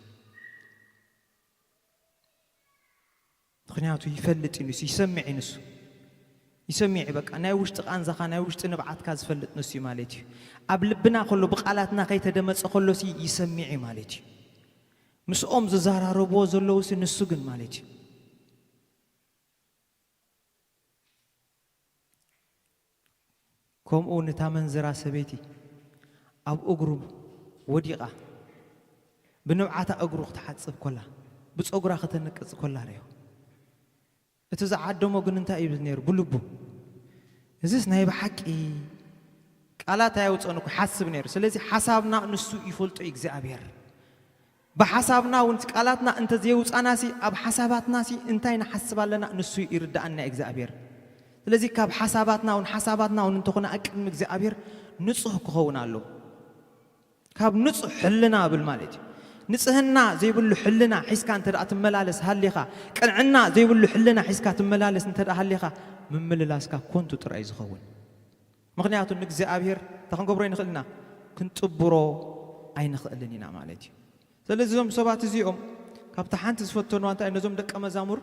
ምኽንያቱ ይፈልጥ እዩ ንሱ፣ ይሰምዕ እዩ ንሱ። ይሰምዕ እዩ፣ በቃ ናይ ውሽጢ ቃንዛኻ፣ ናይ ውሽጢ ንብዓትካ ዝፈልጥ ንሱ እዩ ማለት እዩ። ኣብ ልብና ከሎ፣ ብቃላትና ከይተደመጸ ከሎሲ ይሰምዕ እዩ ማለት እዩ። ምስኦም ዝዘራረብዎ ዘለውሲ ንሱ ግን ማለት እዩ። ከምኡ ነታ መንዝራ ሰበይቲ ኣብ እግሩ ወዲቓ፣ ብንብዓታ እግሩ ክትሓጽብ ኮላ፣ ብጸጉራ ከተንቅጽ ኮላ ርእዮ። እቲ ዝዓደሞ ግን እንታይ እዩ ነይሩ? ብልቡ። እዚስ ናይ ብሓቂ ቃላት ኣየውፀን እኮ ሓስብ ነይሩ። ስለዚ ሓሳብና ንሱ ይፈልጦ እዩ እግዚኣብሔር። ብሓሳብና እውን ቃላትና እንተዘየውፃናሲ ኣብ ሓሳባትናሲ እንታይ ንሓስብ ኣለና ንሱ ይርድኣና እዩ እግዚኣብሔር። ስለዚ ካብ ሓሳባትና እውን ሓሳባትና እውን እንተኾነ ኣብ ቅድሚ እግዚኣብሔር ንጹህ ክኸውን ኣለዎ። ካብ ንጹህ ሕልና እብል ማለት እዩ። ንጽህና ዘይብሉ ሕልና ሒዝካ እንተ ደኣ ትመላለስ ሃሊኻ፣ ቅንዕና ዘይብሉ ሕልና ሒዝካ ትመላለስ እንተ ደኣ ሃሊኻ፣ ምምልላስካ ኮንቱ ጥራይ እዩ ዝኸውን። ምኽንያቱ ንእግዚኣብሔር እንታይ ክንገብሮ ኣይንኽእል ኢና? ክንጥብሮ ኣይንኽእልን ኢና ማለት እዩ። ስለዚ እዞም ሰባት እዚኦም ካብታ ሓንቲ ዝፈተንዋ እንታይ እዩ? ነዞም ደቀ መዛሙር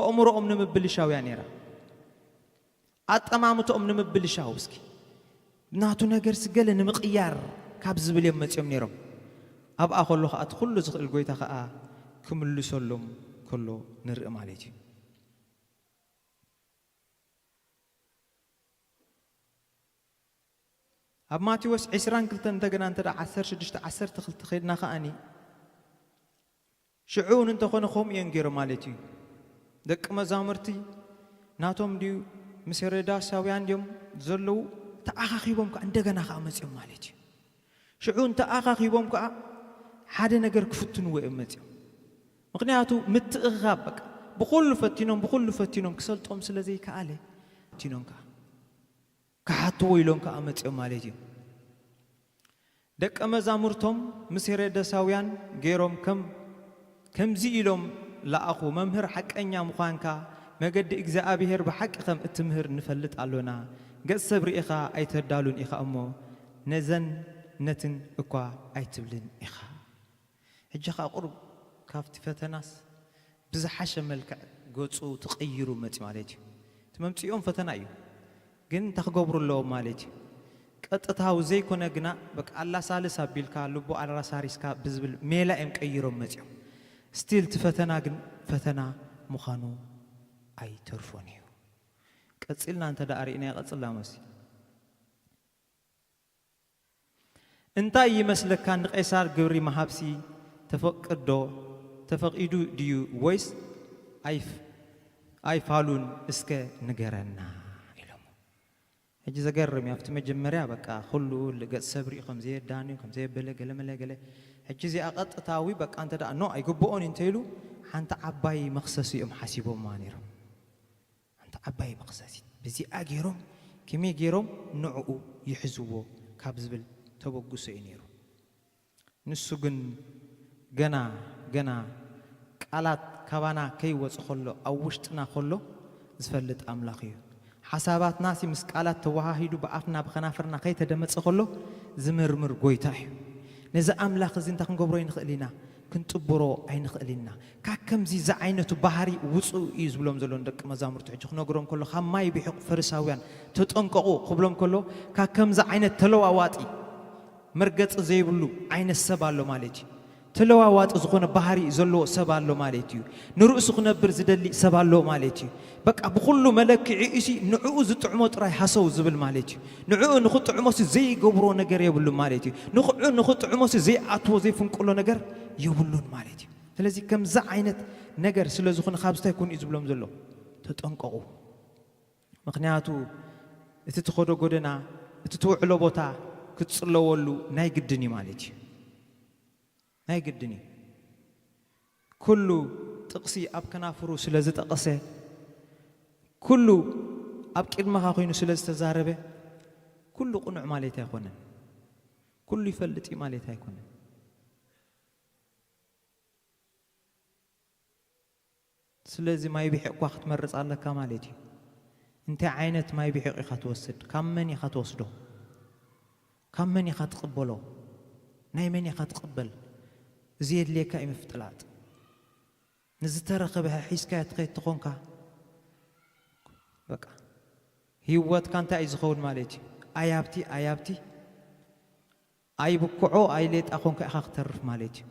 ኣእምሮኦም ንምብልሻው እያ ነይራ። ኣጠማምትኦም ንምብልሻው እስኪ ናቱ ነገርሲ ገለ ንምቕያር ካብ ዝብል እዮም መጺኦም ነይሮም። ኣብኣ ከሎ ኸኣ እቲ ኩሉ ዝኽእል ጎይታ ኸኣ ክምልሰሎም ከሎ ንርኢ ማለት እዩ። ኣብ ማቴዎስ ዕስራን ክልተን እንደገና እንተ ደኣ ዓሰርተ ሽዱሽተ ዓሰርተ ክልተ ኸድና ኸኣኒ ሽዑ እውን እንተኾነ ከምኡ እዮም ገይሮም ማለት እዩ። ደቂ መዛሙርቲ ናቶም ድዩ ምስ ሄሮዳሳውያን ድዮም ዘለዉ? ተኣኻኺቦም ከኣ እንደገና ከኣ መጺኦም ማለት እዩ። ሽዑ እንተኣኻኺቦም ከኣ ሓደ ነገር ክፍትንዎ እዮም መጺኦም። ምኽንያቱ ምትእኽኻብ በቃ ብኹሉ ፈቲኖም፣ ብኹሉ ፈቲኖም ክሰልጦም ስለ ዘይከኣለ ፈቲኖም ከኣ ክሓትዎ ኢሎም ከኣ መጺኦም ማለት እዩ። ደቀ መዛሙርቶም ምስ ሄሮደሳውያን ገይሮም ከም፣ ከምዚ ኢሎም ለኣኹ፣ "መምህር ሓቀኛ ምዃንካ፣ መገዲ እግዚኣብሄር ብሓቂ ከም እትምህር ንፈልጥ ኣሎና። ገጽ ሰብ ርኢኻ ኣይተዳሉን ኢኻ እሞ፣ ነዘን ነትን እኳ ኣይትብልን ኢኻ።" ሕጂ ኸኣ ቁሩብ ካብቲ ፈተናስ ብዝሓሸ መልክዕ ገጹ ተቐይሩ መጺኡ ማለት እዩ። እቲ መምጽኢኦም ፈተና እዩ፣ ግን እንታይ ክገብሩ ኣለዎም ማለት እዩ። ቀጥታዊ ዘይኮነ ግና በቃ ኣላሳልስ ኣቢልካ ልቡ ኣላሳሪስካ ብዝብል ሜላ እዮም ቀይሮም መጺኦም። ስቲል እቲ ፈተና ግን ፈተና ምዃኑ ኣይተርፎን እዩ። ቀጺልና እንተ ደኣ ርኢናዮ ቀጽልና መሲ እንታይ ይመስለካ? ንቄሳር ግብሪ ምሃብሲ ተፈቅዶ፣ ተፈቒዱ ድዩ ወይስ ኣይፍ-፣ ኣይፋሉን እስከ ንገረና ኢሎሞ። ሕጂ ዘገርም እዩ። ኣብቲ መጀመርያ በቃ ኩሉ ገጽ ሰብ ሪኡ ከም ዘየዳንዩ፣ ከም ዘየበለ፣ ገለመለ ገለ። ሕጂ እዚኣ ቀጥታዊ በቃ እንተ ደኣ ኖ ኣይግብኦን እዩ እንተኢሉ ሓንቲ ዓባይ መኽሰስ እዮም ሓሲቦማ ነይሮም። ሓንቲ ዓባይ መኽሰሲት። በዚኣ ገይሮም ከመይ ገይሮም ንዕኡ ይሕዝዎ ካብ ዝብል ተበግሶ እዩ ነይሩ። ንሱ ግን ገና፣ ገና ቃላት ካባና ከይወጽእ ከሎ፣ ኣብ ውሽጥና ከሎ ዝፈልጥ ኣምላኽ እዩ። ሓሳባትናሲ ምስ ቃላት ተወሃሂዱ ብኣፍና ብኸናፍርና ከይተደመጸ ከሎ ዝምርምር ጎይታ እዩ። ነዚ ኣምላኽ እዚ እንታይ ክንገብሮ ኣይንኽእል ኢና? ክንጥብሮ ኣይንኽእል ኢና። ካብ ከምዚ ዝዓይነቱ ባህሪ ውፅኡ እዩ ዝብሎም ዘሎ ንደቂ መዛሙርቱ። ሕጂ ክነግሮም ከሎ ካብ ማይ ብሒቕ ፈሪሳውያን ተጠንቀቑ ክብሎም ከሎ ካብ ከምዚ ዓይነት ተለዋዋጢ መርገፂ ዘይብሉ ዓይነት ሰብ ኣሎ ማለት እዩ። ተለዋዋጢ ዝኾነ ባህሪ ዘለዎ ሰብ ኣሎ ማለት እዩ። ንርእሱ ክነብር ዝደሊ ሰብ ኣሎ ማለት እዩ። በቃ ብኹሉ መለክዒ እሲ ንዕኡ ዝጥዕሞ ጥራይ ሃሰው ዝብል ማለት እዩ። ንዕኡ ንኽጥዕሞሲ ዘይገብሮ ነገር የብሉን ማለት እዩ። ንኽዑ ንኽጥዕሞሲ ዘይኣትዎ ዘይፍንቅሎ ነገር የብሉን ማለት እዩ። ስለዚ ከምዚ ዓይነት ነገር ስለ ዝኾነ ካብዚ እንታይ ኩን እዩ ዝብሎም ዘሎ? ተጠንቀቑ። ምኽንያቱ እቲ ትኸዶ ጎደና፣ እቲ ትውዕሎ ቦታ ክትጽለወሉ ናይ ግድን እዩ ማለት እዩ። ናይ ግድን እዩ። ኩሉ ጥቕሲ ኣብ ከናፍሩ ስለ ዝጠቐሰ፣ ኩሉ ኣብ ቅድመኻ ኮይኑ ስለ ዝተዛረበ፣ ኩሉ ቅኑዕ ማለት ኣይኮነን። ኩሉ ይፈልጥ እዩ ማለት ኣይኮነን። ስለዚ ማይ ብሒቕ እኳ ክትመርጽ ኣለካ ማለት እዩ። እንታይ ዓይነት ማይ ብሒቕ ኢኻ ትወስድ? ካብ መን ኢኻ ትወስዶ? ካብ መን ኢኻ ትቕበሎ? ናይ መን ኢኻ ትቕበል? እዚ የድልየካ እዩ ምፍጥላጥ። ንዝተረኸበ ሒዝካዮ ትኸይድ ተኾንካ፣ በቃ፣ ህይወትካ እንታይ እዩ ዝኸውን ማለት እዩ? ኣይ ኣብቲ፣ ኣይ ኣብቲ፣ ኣይ ብኩዖ፣ ኣይ ሌጣ ኾንካ ኢኻ ክተርፍ ማለት እዩ።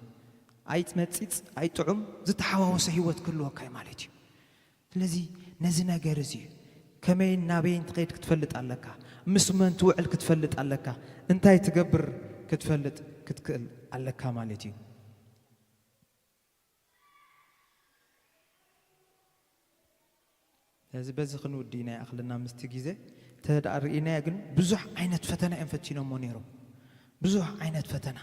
ኣይ መጺጽ፣ ኣይ ጥዑም፣ ዝተሓዋወሰ ህይወት ክህልወካ እዩ ማለት እዩ። ስለዚ ነዚ ነገር እዚ እዩ፣ ከመይን ናበይን ትኸይድ ክትፈልጥ ኣለካ። ምስ መን ትውዕል ክትፈልጥ ኣለካ። እንታይ ትገብር ክትፈልጥ ክትክእል ኣለካ ማለት እዩ። ስለዚ በዚ ክንውዲ ኢና ይኣኽለና ምስቲ ግዜ። እንተ ደኣ ርኢናዮ ግን ብዙሕ ዓይነት ፈተና እዮም ፈቲኖሞ ነይሮም። ብዙሕ ዓይነት ፈተና።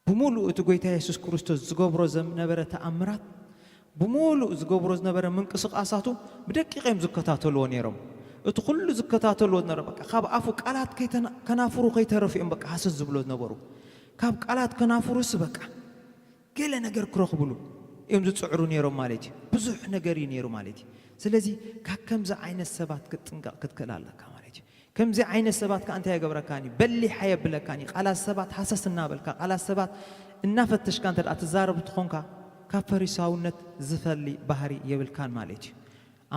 ብምሉእ እቲ ጎይታ የሱስ ክርስቶስ ዝገብሮ ዝነበረ ተኣምራት፣ ብምሉእ ዝገብሮ ዝነበረ ምንቅስቓሳቱ ብደቂቕ እዮም ዝከታተልዎ ነይሮም። እቲ ኩሉ ዝከታተልዎ ዝነበረ፣ በቃ፣ ካብ ኣፉ ቃላት ከይተና-፣ ከናፍሩ ከይተረፉ እዮም፣ በቃ፣ ሃሰስ ዝብሎ ዝነበሩ። ካብ ቃላት ከናፍሩስ፣ በቃ፣ ገለ ነገር ክረኽብሉ እዮም ዝጽዕሩ ነይሮም ማለት እዩ። ብዙሕ ነገር እዩ ነይሩ ማለት እዩ። ስለዚ ካብ ከምዚ ዓይነት ሰባት ክትጥንቀቕ ክትክእል ኣለካ ማለት እዩ። ከምዚ ዓይነት ሰባት ከኣ እንታይ የገብረካን እዩ? በሊሕ ኣየብለካን እዩ። ቃላት ሰባት ሃሰስ እናበልካ፣ ቃላት ሰባት እናፈተሽካ እንተ ደኣ ትዛረብ ትኾንካ፣ ካብ ፈሪሳውነት ዝፈሊ ባህሪ የብልካን ማለት እዩ።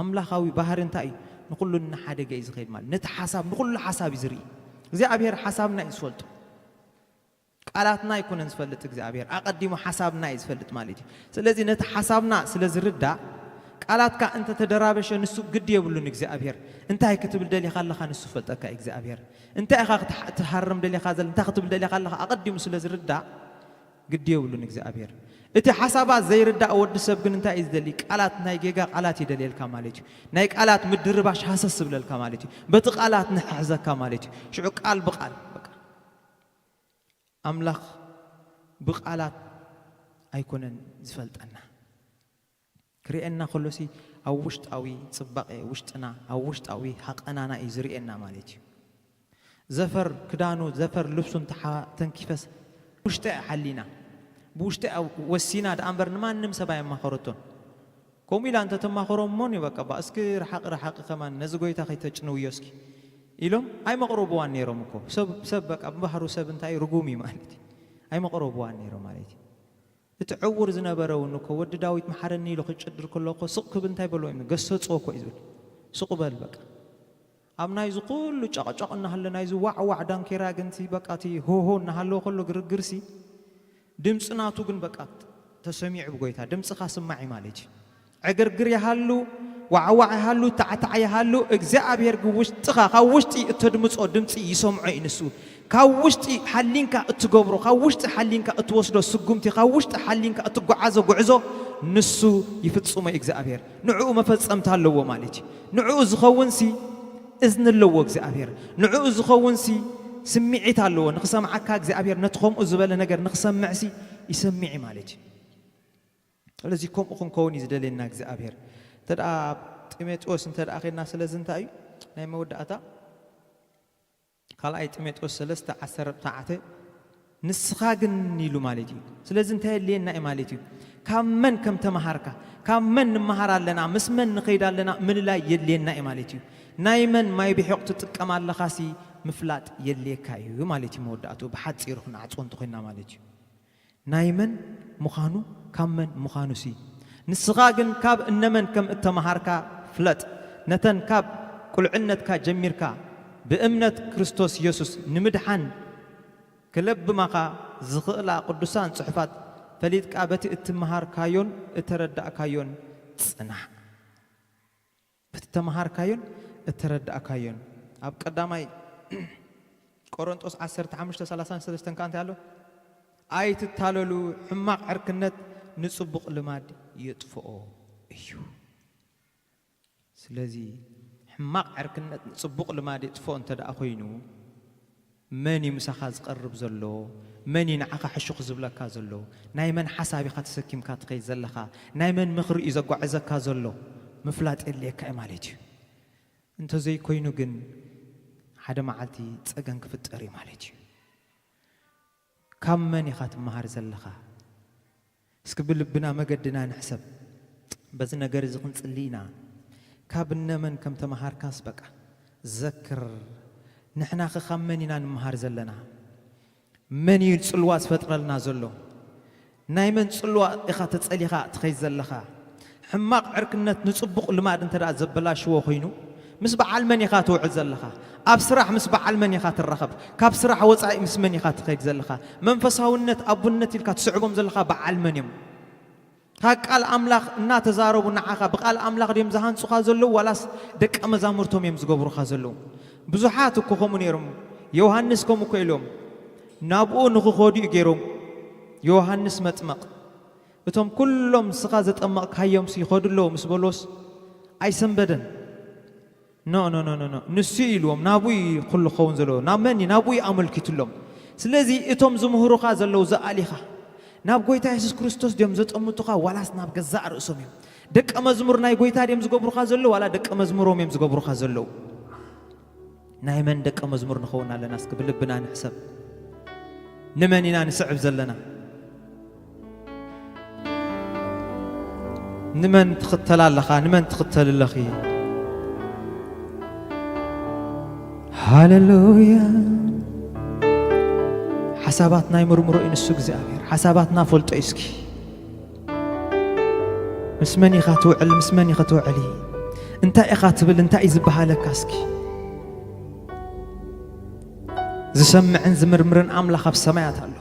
ኣምላኻዊ ባህሪ እንታይ እዩ? ንኹሉ እናሓደገ እዩ ዝኸይድ ማለት። ነቲ ሓሳብ፣ ንኹሉ ሓሳብ እዩ ዝርኢ። እግዚኣብሔር ሓሳብና እዩ ዝፈልጦ። ቃላትና ኣይኮነን ዝፈልጥ እግዚኣብሔር፣ ኣቐዲሙ ሓሳብና እዩ ዝፈልጥ ማለት እዩ። ስለዚ ነቲ ሓሳብና ስለ ዝርዳእ፣ ቃላትካ እንተ ተደራበሸ ንሱ ግዲ የብሉን እግዚኣብሔር። እንታይ ክትብል ደሊኻ ኣለኻ ንሱ ይፈልጠካ እዩ እግዚኣብሔር። እንታይ ኢኻ ክትሓ-፣ ትሃርም ደሊኻ ዘለ-፣ እንታይ ክትብል ደሊኻ ኣለኻ ኣቐዲሙ ስለ ዝርዳእ ግዲ የብሉን እግዚኣብሔር። እቲ ሓሳባት ዘይርዳእ ወዲ ሰብ ግን እንታይ እዩ ዝደሊ? ቃላት፣ ናይ ጌጋ ቃላት ይደልየልካ ማለት እዩ። ናይ ቃላት ምድርባሽ ሃሰስ ዝብለልካ ማለት እዩ። በቲ ቃላት ንሕሕዘካ ማለት እዩ። ሽዑ ቃል ብቃል በቃ። ኣምላኽ ብቓላት ኣይኮነን ዝፈልጠና። ክርእየና ከሎሲ ኣብ ውሽጣዊ ጽባቐ ውሽጥና፣ ኣብ ውሽጣዊ ሃቐናና እዩ ዝርእየና ማለት እዩ። ዘፈር ክዳኑ፣ ዘፈር ልብሱ እንተሓ-፣ ተንኪፈስ ውሽጢ ሓሊና፣ ብውሽጢ ወሲና ደኣ እምበር ንማንም ሰብ ኣየማኸረቶን። ከምኡ ኢላ እንተ ተማኽሮም እሞኒ በቃ፣ ባ እስኪ ረሓቕ ረሓቕ ከማን ነዚ ጎይታ ከይተጭንውዮ እስኪ ኢሎም ኣይመቕረብዋን ነይሮም እኮ። ሰብ፣ ሰብ በቃ ብባህሩ ሰብ እንታይ ርጉም እዩ ማለት እዩ። ኣይመቕረብዋን ነይሮም ማለት እዩ። እቲ ዕውር ዝነበረ እውን እኮ ወዲ ዳዊት መሓረኒ ኢሉ ክጭድር ከሎ እኮ ስቕ ክብል እንታይ በልዎ እዩ? ገሰጽዎ እኮ እዩ ዝብል። ስቕ በል በቃ። ኣብ ናይዚ ኩሉ ጨቕጨቕ እናሃለ ናይዚ ዋዕዋዕ ዳንኬራ ግን እቲ በቃ እቲ ሆሆ እናሃለወ ከሎ ግርግርሲ ድምፂ ናቱ ግን በቃ ተሰሚዑ ብጎይታ። ድምፅኻ ስማዕ እዩ ማለት እዩ። ዕግርግር ይሃሉ፣ ዋዕዋዕ ይሃሉ፣ ታዕታዕ ይሃሉ፣ እግዚኣብሔር ግን ውሽጥኻ፣ ካብ ውሽጢ እተድምፆ ድምፂ ይሰምዖ እዩ ንሱ። ካብ ውሽጢ ሓሊንካ እትገብሮ፣ ካብ ውሽጢ ሓሊንካ እትወስዶ ስጉምቲ፣ ካብ ውሽጢ ሓሊንካ እትጓዓዞ ጉዕዞ ንሱ ይፍጽሞ እዩ እግዚኣብሔር። ንዕኡ መፈጸምታ ኣለዎ ማለት እዩ። ንዕኡ ዝኸውንሲ እዝኒ ኣለዎ እግዚኣብሔር። ንዕኡ ዝኸውንሲ ስምዒት ኣለዎ። ንኽሰምዓካ እግዚኣብሔር ነቲ ከምኡ ዝበለ ነገር ንኽሰምዕሲ ይሰምዕ እዩ ማለት እዩ። ስለዚ ከምኡ ክንከውን እዩ ዝደልየና እግዚኣብሔር። እንተ ደኣ ኣብ ጢሞቴዎስ እንተ ደኣ ኸድና፣ ስለዚ እንታይ እዩ ናይ መወዳእታ? ካልኣይ ጢሞቴዎስ ሰለስተ ዓሰርተ ትሽዓተ፣ ንስኻ ግን ኢሉ ማለት እዩ። ስለዚ እንታይ የድልየና እዩ ማለት እዩ? ካብ መን ከም ተመሃርካ፣ ካብ መን ንመሃር ኣለና፣ ምስ መን ንኸይድ ኣለና ምልላይ የድልየና እዩ ማለት እዩ። ናይ መን ማይ ብሒቕ ትጥቀም ኣለኻሲ ምፍላጥ የድልየካ እዩ ማለት እዩ። መወዳእትኡ ብሓፂሩ ክንዓፅዎ እንተኾይንና ማለት እዩ። ናይ መን ምዃኑ ካብ መን ምዃኑሲ ንስኻ ግን ካብ እነመን ከም እተመሃርካ ፍለጥ። ነተን ካብ ቁልዕነትካ ጀሚርካ ብእምነት ክርስቶስ ኢየሱስ ንምድሓን ክለብማኻ ዝኽእላ ቅዱሳን ጽሑፋት ፈሊጥካ በቲ እትመሃርካዮን እተረዳእካዮን ጽናዕ። በቲ እተመሃርካዮን እተረዳእካዮን። ኣብ ቀዳማይ ቆሮንጦስ ዓሰርተ ሓሙሽተ ሰላሳን ሰለስተን ከኣ እንታይ ኣሎ? ኣይትታለሉ፣ ሕማቕ ዕርክነት ንጽቡቕ ልማድ የጥፍኦ እዩ። ስለዚ ሕማቕ ዕርክነት ንጽቡቕ ልማድ የጥፍኦ እንተ ደኣ ኮይኑ፣ መን እዩ ምሳኻ ዝቐርብ ዘሎ? መን እዩ ንዓኻ ሕሹኽ ዝብለካ ዘሎ? ናይ መን ሓሳብ ኢኻ ተሰኪምካ ትኸይድ ዘለኻ? ናይ መን ምኽሪ እዩ ዘጓዕዘካ ዘሎ? ምፍላጥ የድልየካ እዩ ማለት እዩ። እንተዘይኮይኑ ግን ሓደ መዓልቲ ጸገም ክፍጠር እዩ ማለት እዩ። ካብ መን ኢኻ ትመሃር ዘለኻ? እስኪ ብልብና መገድና ንሕሰብ። በዚ ነገር እዚ ክንጽሊ ኢና። ካብ እነመን ከም ተመሃርካስ በቃ ዘክር። ንሕናኸ ካብ መን ኢና ንምሃር ዘለና? መን እዩ ጽልዋ ዝፈጥረልና ዘሎ? ናይ መን ጽልዋ ኢኻ ተጸሊኻ ትኸይድ ዘለኻ? ሕማቕ ዕርክነት ንጽቡቕ ልማድ እንተ ደኣ ዘበላሽዎ ኮይኑ፣ ምስ በዓል መን ኢኻ ትውዕል ዘለኻ? ኣብ ስራሕ ምስ በዓል መን ኢኻ ትራኸብ? ካብ ስራሕ ወጻኢ ምስ መን ኢኻ ትኸይድ ዘለኻ? መንፈሳውነት፣ ኣቡነት ኢልካ ትስዕቦም ዘለኻ በዓል መን እዮም? ካብ ቃል ኣምላኽ እናተዛረቡ ንዓኻ ብቃል ኣምላኽ ድዮም ዝሃንጹኻ ዘለዉ ዋላስ ደቀ መዛሙርቶም እዮም ዝገብሩኻ ዘለዉ? ብዙሓት እኮ ከምኡ ነይሮም። ዮሃንስ ከምኡ እኮ ኢሎም፣ ናብኡ ንኽኸዱ እዩ ገይሮም። ዮሃንስ መጥመቕ እቶም ኩሎም ንስኻ ዘጠመቕካዮምሲ ይኸዱ ኣለዉ ምስ በሎስ ኣይሰንበደን። ኖ ኖ ኖ ኖ ኖ። ንሱ እዩ ኢልዎም፣ ናብኡ እዩ ኩሉ ክኸውን ዘለዎ። ናብ መን እዩ? ናብኡ እዩ ኣመልኪቱሎም። ስለዚ እቶም ዝምህሩኻ ዘለዉ ዝኣሊኻ ናብ ጎይታ የሱስ ክርስቶስ ድዮም ዘጠምቱኻ ዋላስ ናብ ገዛእ ርእሶም እዮም? ደቀ መዝሙር ናይ ጎይታ ድዮም ዝገብሩኻ ዘለዉ ዋላ ደቀ መዝሙሮም እዮም ዝገብሩኻ ዘለዉ? ናይ መን ደቀ መዝሙር ንኸውን ኣለና? እስኪ ብልብና ንሕሰብ። ንመን ኢና ንስዕብ ዘለና? ንመን ትኽተል ኣለኻ? ንመን ትኽተል ኣለኺ? ሃሌሉያ። ሓሳባትና ይምርምሮ እዩ ንሱ እግዚኣብሔር። ሓሳባትና ፈልጦ እዩ እስኪ። ምስ መን ኢኻ ትውዕል? ምስ መን ኢኻ ትውዕሊ? እንታይ ኢኻ ትብል? እንታይ እዩ ዝበሃለካ እስኪ? ዝሰምዕን ዝምርምርን ኣምላኽ ኣብ ሰማያት ኣሎ።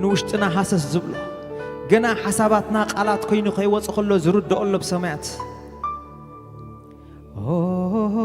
ንውሽጥና ሃሰስ ዝብሎ፣ ገና ሓሳባትና ቃላት ኮይኑ ከይወጽእ ከሎ ዝርድኦ ኣሎ ብሰማያት።